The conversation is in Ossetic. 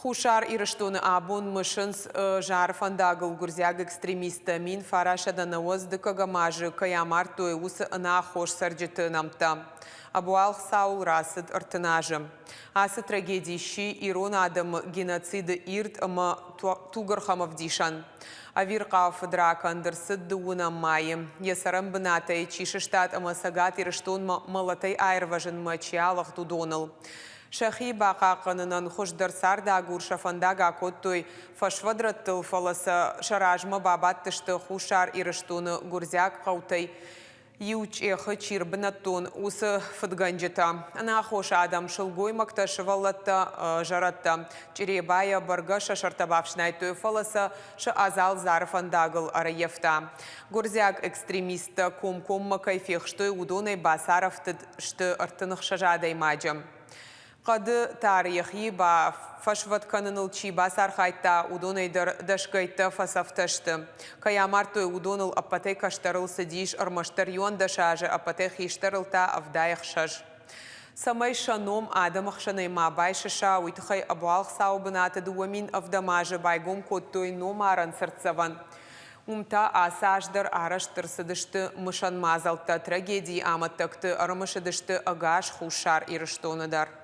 Хуссар Ирыстоны абон мысынц, Зары фӕндагыл гуырдзиаг экстремисттӕ 1990 дыккӕгӕм азы кӕй амардтой, уыцы ӕнаххос цӕрджыты нӕмттӕ. Ӕбуалгъ цауыл рацыд 30 азы. Ацы трагеди сси ирон адӕмы геноциды ирд ӕмӕ тугӕрхӕм ӕвдисӕн. Ӕвирхъау фыдракӕнд ӕрцыд дыууынӕм майы. Йӕ цӕрӕн бынатӕй чи сыстад ӕмӕ Цӕгат Ирыстонмӕ мӕлӕтӕй аирвӕзынмӕ чи алыгъд, уыдоныл. Сӕхи бахъахъхъӕнынӕн хуыздӕр цардагур сӕ фӕндаг акодтой фӕсвӕд рӕттыл, фӕлӕ сӕ сӕ размӕ бабадтысты Хуссар Ирыстоны гуырдзиаг хъӕутӕй иу Чъехы чи рбынӕттон, уыцы фыдгӕнджытӕ. Ӕнаххос адӕм, сылгоймӕгтӕ, сывӕллӕттӕ, зӕрӕдтӕ. Чъребайӕ бӕргӕ сӕ сӕртӕ бафснайдтой, фӕлӕ сӕ сӕ адзал Зары фӕндагыл ӕрӕййӕфта. Гуырдзиаг экстремисттӕ комкоммӕ кӕй фехстой, уыдонӕй бацарӕфтыд сты 36 адӕймаджы. Хъӕды тар йӕхи фӕсвӕд кӕныныл чи бацархайдта, уыдонӕй дӕр дӕсгӕйттӕ фӕцӕфтӕ сты. Кӕй амардтой, уыдоныл ӕппӕтӕй кӕстӕрыл цыдис ӕрмӕстдӕр 11 азы, ӕппӕтӕй хистӕрыл та 76. Цӕмӕй сӕ ном адӕмы хсӕнӕй ма байсыса, уый тыххӕй ӕбуалгъ цауы бынаты 2007 азы байгом кодтой номарӕн цыртдзӕвӕн. Уым та ацы аз дӕр арӕзт ӕрцыдысты мысӕн мадзӕлттӕ, трагедийы амӕттӕгты ӕрымысыдысты ӕгас Хуссар Ирыстоны дӕр.